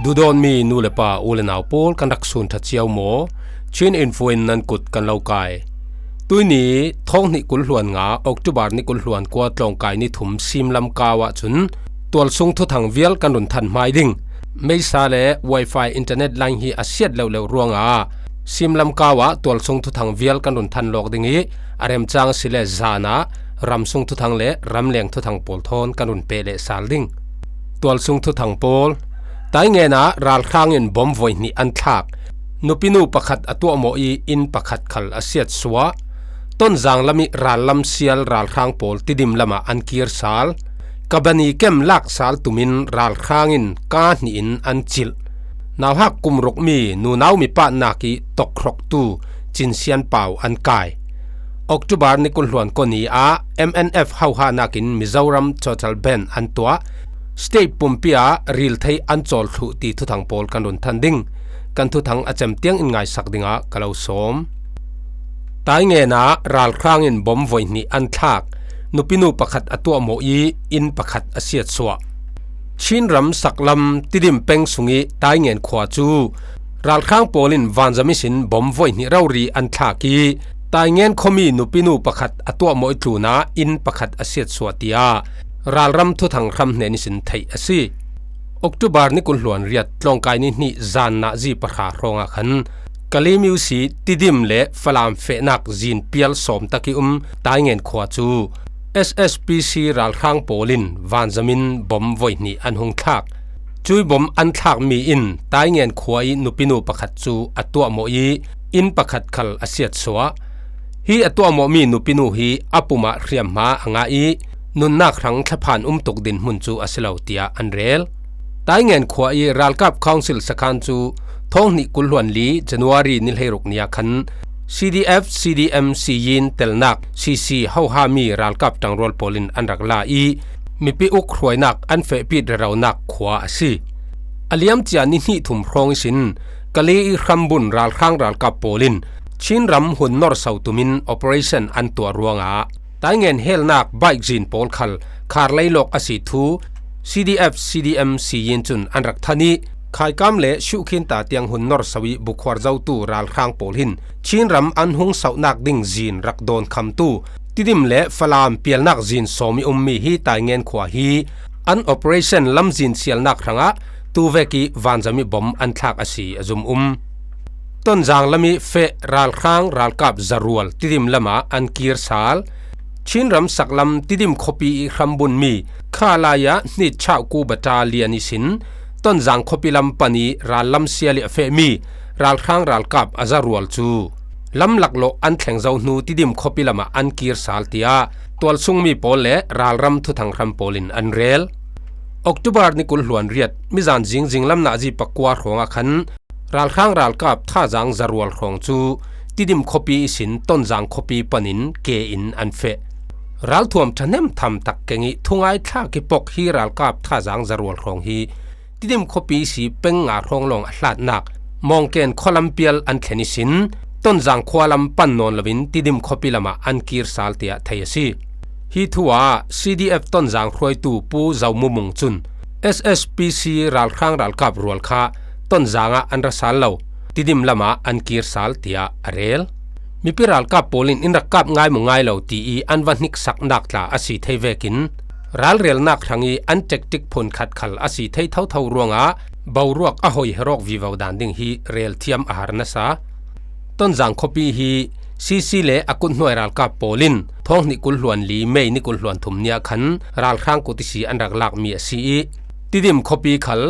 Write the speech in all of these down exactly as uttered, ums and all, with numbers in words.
Duhdawtmi nu le pa, u le nau pawl, kan rak sun ṭha cio maw? Chin Info in nan kut kan lo kai. Tuini thawng hnih kul hluan nga, October ni kul hluan kua tlawngkai ni thum simlam kau ah cun tualsung thuthang vial kan run than hmai ding. Meisa le wifi internet line hi a siat leuhleuh ruangah simlam kau ah tualsung thuthang vial kan run than lawk ding ih, a remcang a si le zan ah ramsung thuthang le ramleng thuthang pawl thawn kan run peh leh sal ding. Tualsung thuthang pawl. Taingen ah ralhrang in bom voi hnih an thlak. Nupinu pakhat a tuahmawh ih inn pakhat khal a siatsuah. Tonzang lam ih rallam sial ralhrang pawl Tidim lamah an kir sal. Kabani kem lak sal tumin ralhrang in kaa hnih in an cilh. Nauhak kum rukmi nunau mi pahnak ih tokhrawktu Cin Sian Pau an kai. October ni kul hluan kua ni ah M N F hohanak in Mizoram Total Ban an tuah. State pumpi ah ril thei an cawl thluh ti thuthang pawl kan run than ding. Kan thuthang a cem tiang in ngaisak dingah ka lo sawm. Taingen ah ralhrang in bom voi hnih an thlak. Nupinu pakhat a tuahmawh ih inn pakhat a siatsuah. Chin ram saklam Tidim peng sungih Taingen khua cu ralhrang pawl in vanzam ihsin bom voi hnih rori an thlak ih, Taingen khuami nupinu pakhat a tuahmawh ih tlunah inn pakhat a siatsuah, tiah ralram thuthang hram hnen ihsin theih a si. October ni kul hluan riat tlawngkai ni hnih zan nazi pahra hrawngah khan Kali Musi Tidim le Falam fehnak zin pial sawm tak ih um Taingen khua cu S S P C ralhrang pawl in vanzam in bom voi hnih an hung thlak. Cui bom an thlakmi in Taingen khua ih nupinu pakhat cu a tuahmawh ih inn pakhat khal a siatsuah. Hi a tuahmawhmi nupinu hi a pum ah hriamhma a ngah ih nunnak hrang thlaphan um tuk dinhmun cu a si lo, tiah an rel. Taingen khua ih ralkap council sakhan cu thawng hnih kul hluan li January ni hleiruk ni ah khan C D F, C D M Siyin telnak C C hohami ralkap ṭangrual pawl in an rak la ih mipi uk hruainak an fehpit reronak khua a si. A liamcia ni hnih thum hrawng ihsin Kali ih hrambun ralhrang ralkap pawl in Chin ram hun norso tumin operation an tuah ruangah Taingen helnak bike zin pawl khal khar leilawk a si thu C D F, C D M Siyin cun an rak than ih, khaikam le shuhkhin ta tiang hun norso ih bukhuar zotu ralhrang pawl hin Chin ram an hung sauhnak ding zin rak dawnkhamtu Tidim le Falam pialnak zin sawm ih ummi hi Taingen khua hi an operation lamzin sialnak hrangah tuvek ih vanzam ih bom an thlak a si a zum um. Tonzang lam ih feh ralhrang ralkap zarual Tidim lamah an kir sal. Chin ram saklam Tidim khuapi ih hrambunmi Khalaya hnit chauhku battalion ihsin Tonzang khuapi lam pan ih rallam sial ih a fehmi ralhrang ralkap a zarual cu lam laklawh an thleng zo hnu Tidim khuapi lamah an kir sal, tiah tualsungmi pawl le ralram thuthang hram pawl in an rel. October ni kul hluan riat mizan zingzing lam nazi pakua hrawngah khan ralhrang ralkap thazang zarual hrawng cu Tidim khuapi ihsin Tonzang khuapi panin ke in an feh. Ralthuam ṭhahnem tham tak keng ih thungai thla kipok hi ralkap thazang zarual hrawng hi Tidim khuapi ihsi peng nga hrawng lawng a hlatnak Mawngken khualam pial an thlen ihsin Tonzang khua lam pan nawn loin Tidim khuapi lamah an kir sal, tiah thei a si. Hi thu ah C D F Tonzang hruaitu Pu Zo Mu Mung cun S S P C ralhrang ralkap rual kha Tonzang ah an ra sal lo, Tidim lamah an kir sal, tiah a rel. Mipi ralkap pawl in in rak kap ngai maw ngai lo ti ih an va hniksaknak tla a si thei vekin ralrelnak hrang ih an tactic phunkhat khal a si thei thotho ruangah boruak a hoi herawk vivo dan ding hi rel thiam a har nasa. Tonzang khuapi hi C C le a kuthnuai ralkap pawl in thawng hnih kul hluan li May ni kul hluan thum ni ah khan ralhrang kut ihsi an rak lakmi a si ih Tidim khuapi khal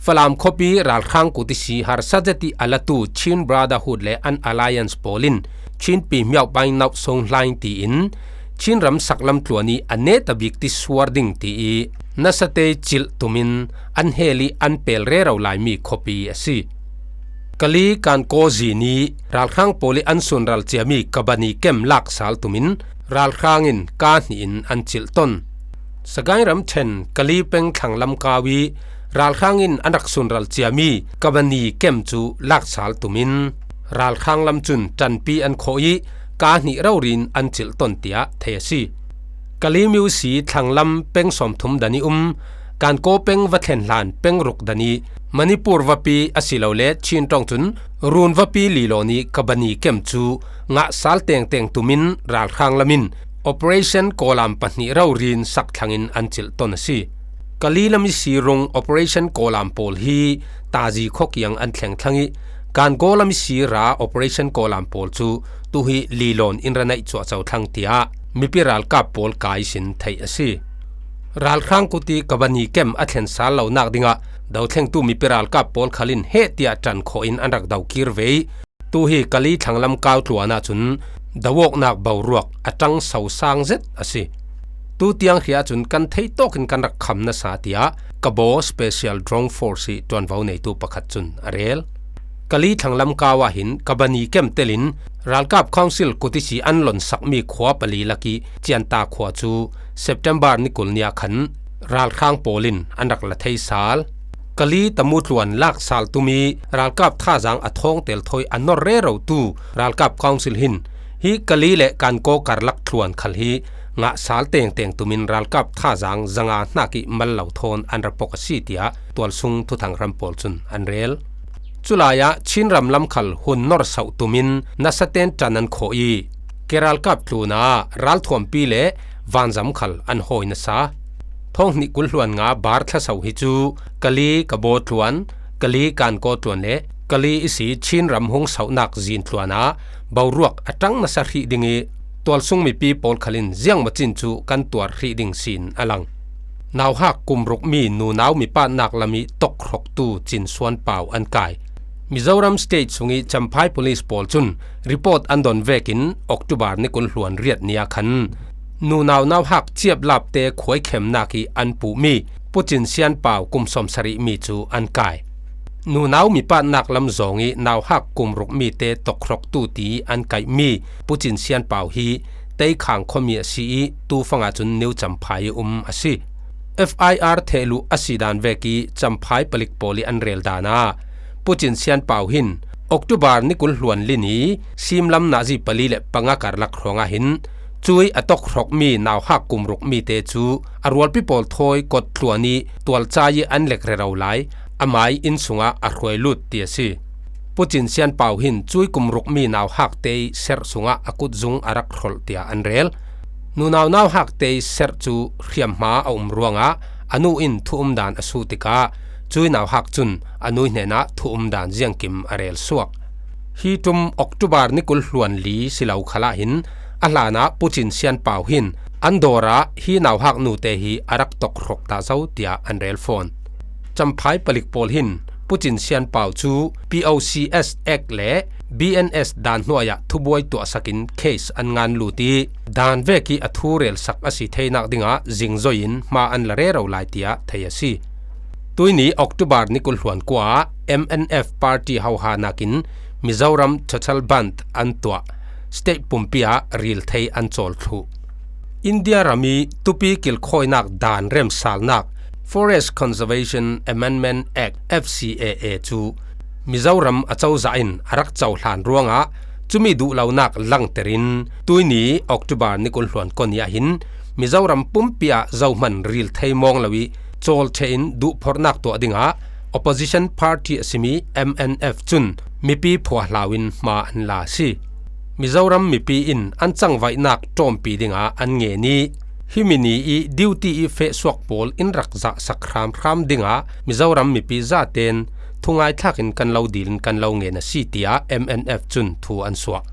Falam khuapi ralhrang kut ihsi harsa zet ih a latu Chin Brotherhood le an Alliance pawl in Chin Pi Hmiauh Pai Nauh Song Hlaing tiin Chin ram saklam tluan ih a neta bik ti suar ding ti ih nasate cilh tumin an hel ih an pel rero laimi khuapi a si. Kali Kankaw zin ih ralhrang pawl ih an sunral ciami Kabani kem lak sal tumin ralhrang in kaa hnih in an cilh ton. Sagaing ramṭhen Kali peng thlanglam kau ih ralhrang in an rak sunral ciami Kabani kem cu lak sal tumin ralhrang lam cun ṭanpi an khawh ih kaa hnih rori in an cilh ton, tiah thei a si. Kali Musi thlanglam peng sawmthum dan ih um, Kankaw peng va thlen hlan peng ruk dan ih Manipur vapi a si lo le Chin ṭawng chun Run vapi Lilawn ih Kabani camp cu ngahsal tengteng tumin ralhrang lamin Operation Kawlam pahnih rori in sakthlang in an cilh ton a si. Kali lam isi rung Operation Kawlam pawl hi Tazi khuakiang an thleng thlang ih, Kankaw lam isi ra Operation Kawlam pawl cu tuhi Lilawn in ra naih cuahco thlang tiah mipi ralkap pawl kai sin theih a si. Ralhrang kut ih Kabani camp a thlen sal lonak dingah dothlengtu mipi ralkap pawl khal in heh tiah ṭan khawh in an rak do kir ve ih, tuhi Kali thlanglam kau tluan ahcun do awknak boruak a ṭang so sang zet a si. Tutiang hri ahcun kan theih tawkin kan rak kham nasa, tiah Kabaw Special Drone Force ih ṭuanvo neitu pakhat cun a rel. Kali thlanglam kau ah hin Kabani camp telin ralkap council kut ihsi an lonsakmi khua pali lak ih Cianta khua cu September ni kul ni ah khan ralhrang pawl in an rak la thei sal. Kali tamu tluan lak sal tum ih ralkap thazaang a thawng tel thawi a nor rerotu ralkap council hin hi Kali le Kankaw karlak tluan khal hi ngahsal tengteng tumin ralkap thazaang zanga hnak ih mal lo thawn an ra pok a si, tiah tualsung thuthang ram pawl cun an rel. Culai ah Chin ram lam khal hun nor sauh tumin nasaten ṭan an khawh ih, Kerala kap tlunah ralthuampi le vanzam khal an hawi nasa. Thawng hnih kul hluan nga bar thla so hi cu Kali Kabaw tluan, Kali Kankaw tluan le Kali isi Chin ram hung sauhnak zin tluan ah boruak a ṭang nasa hrih ding ih, tualsung mipi pawl khal in ziangmawcin cu kan tuar hrih ding sin a lang. Nauhak kum rukmi nunau mipaatnak lam ih tokhrawktu Cin Suan Pau an kai. Mizoram State sungih Champhai Police pawl cun report an don vekin October ni kul hluan riat ni ah khan nunau nauhak ciaplapte khuaikhemnak ih an puhmi Pu Cin Sian Pau kum sawmsarih mi cu an kai. Nunau mipaatnak lam zawng ih nauhak kum rukmite tokhrawktu ti an kaihmi Pu Cin Sian Pau hi Teikhang khuami a si ih, tufang ahcun New Champhai ih um a si. F I R thehluh a si dan vek ih Champhai palik pawl ih an rel dan ah Pu Cin Sian Pau hin October ni kul hluan li ni simlam nazi pali le panga karlak hrawng ah hin cuih a tokhrawkmi nauhak kum rukmite cu a rualpi pawl thawi kawt tluan ih tualcai ih an lek rero lai, amai inn sungah a hruai lut ti a si. Pu Cin Sian Pau hin cuih kum rukmi nauhakte ih serh sungah a kutzung a rak hrolh tiah an rel. Nunau nauhakte ih serh cu hriamhma a um ruangah a nu in thu umdan a suh tikah cuih nauhak cun a nu hnenah thu umdan ziangkim a rel suak. Hi ṭum October ni kul hluan li si lo khalah hin a hlanah Pu Cin Sian Pau hin an dawr ah hi nauhak nute hi a rak tokhrawk ta zo tiah an rel fawn. Champhai palik pawl hin Pu Cin Sian Pau cu P O C S Act le B N S dan hnuai ah thubuai tuahsak in case an ngan lut ih dan vek ih a thu relsak a si theinak dingah zingzoi in hma an la rero lai tiah thei a si. Tuihni October ni kul hluan kua ah M N F party hohanak in Mizoram Total Bandh an tuah. State pumpi ah ril thei an cawl thluh. India ram ih tupi kilkhawinak dan remsalnak Forest Conservation Amendment Act, F C A A, cu Mizoram acozah in a rak cohlan ruangah cumi duhlonak langter in tuihni October ni kul hluan kua ni ah hin Mizoram pumpi ah zohman ril thei mawng lo ih cawl ṭheh in duhphorhnak tuah dingah opposition party a simi M N F cun mipi phuahlau in hma an la a si. Mizoram mipi in an cangvaihnak ṭawmpi dingah an ngen ih, himi ni ih duty ih fehsuak pawl in rak zahsak hramhram dingah Mizoram mipi zaten thungaithlak in kan lo dil in kan lo ngen a si, tiah M N F cun thu an suah.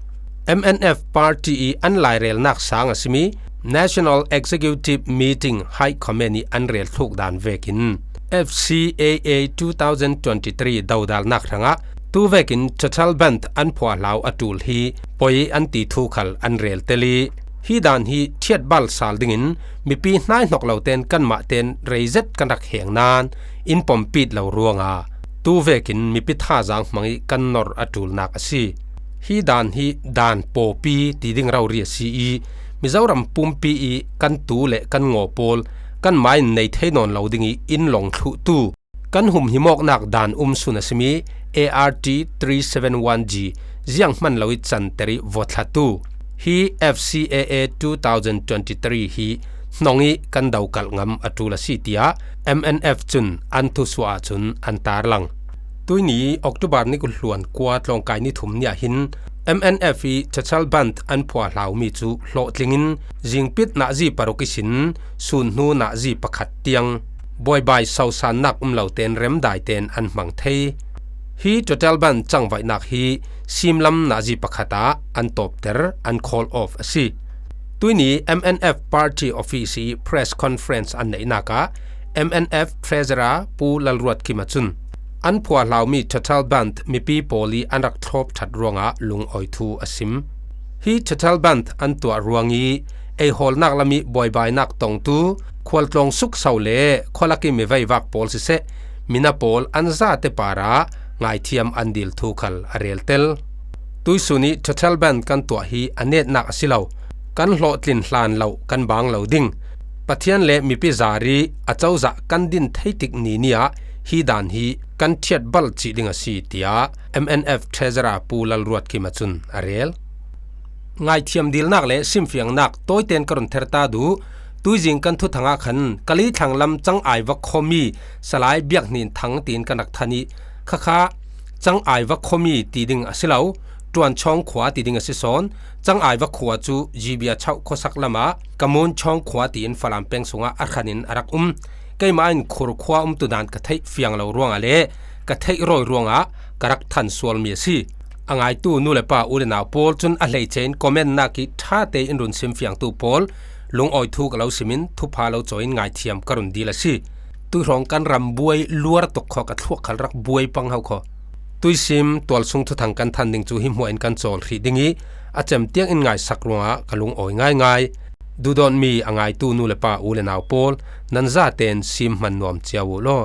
M N F party ih an lairelnak sang a simi National Executive Meeting High Command ih an rel thluk dan vekin F C A A two thousand twenty-three dodalnak hrangah tu vekin Total Bandh an phuahlau a ṭul hi poi an ti thu khal an rel tel ih, hi dan hi ṭhiatbal sal dingin mipi hnaihnok lo ten kanmah ten reizet kan rak heng nain in pompit lo ruangah tu vekin mipi thazaang hmang ih kan nor a ṭulnak a si. Hi dan hi dan pawpi ti ding rori a si ih Mizoram pumpi ih kan tu le kan ngaw pawl kanmah in nei thei nawn lo ding ih in long thluhtu kan humhimawknak dan um sun a simi A R T three seven one G zianghman lo ih canter ih vawthlatu hi F C A A two thousand twenty-three hi hnong ih kan dokalh ngam a ṭul a si, tiah M N F cun an thusuah ahcun an tarlang. Tuini October ni kul hluan kua tlawngkai ni thum ni ah hin M N F ih Chachal Bandh an phuahlaumi cu hlawhtling in zingpit nazi paruk ihsin sun hnu nazi pakhat tiang buaibai sausannak um lo tein remdai tein an hmang thei. Hi Chachal Bandh cangvaihnak hi simlam nazi pakhat ah an tawpter, an call off a si. Tuini M N F party office ih press conference an neihnak ah M N F treasurer Pu Lalruat Kim ahcun an phuahlaumi Chachal Bandh mipi pawl ih an rak thlawp ṭhat ruangah lungawi thu a sim. Hi Chachal Bandh an tuah ruang ih eihawlnak lam ih buaibainak tongtu khualtlawng sukso le khualak ih miveivak pawl siseh, mina pawl an zate parah ngaithiam an dil thu khal a reltel. Tuihsun ih Chachal Bandh kan tuah hi a netnak a si lo, kan hlawhtlin hlan lo kan bang lo ding. Pathian le mipi zar ih a cozah kan din thei tik ni ni ah hi dan hi kan ṭhiat bal cih ding a si, tiah M N F treasurer Pu Lalruat Kim ahcun a rel. Ngaithiam dilnak le simfiangnak tawiten ka run ther ta duh. Tuizing kan thuthang ah khan Kalay thlang lam Cangai va khuami Salai Biak Hnin Thang tiin kan rak than ih, khakha Cangai va khuami ti ding a si lo, Ṭuan Chawng khua ti ding a si sawn. Cangai va khua cu G B a chauh khuasak lamah Kamun Chawng khua tiin Falam peng sungah a hran in a rak um. Keimah in Khur khua umtu dan ka theih fiang lo ruangah le ka theih rawi ruangah ka rak than sualmi a si. A ngaitu nu le pa, u le nau pawl cun a hleice in comment nak ih ṭha tein run sim fiangtu pawl lungawi thu ka lo sim in thupha lo cawi in ngaithiam ka run dil a si. Tuihrawng kan ram buai luar tuk kho, ka thluak khal rak buai pang ho kho. Tuisim tualsung thuthang kan than ding cu hi hmuah in kan cawl hrih ding ih a cem tiang in ngaisak ruangah ka lungawi ngaingai. Duhdawtmi a ngaitu nu le pa, u le nau pawl, nan zaten sim hman nuam cio uh law.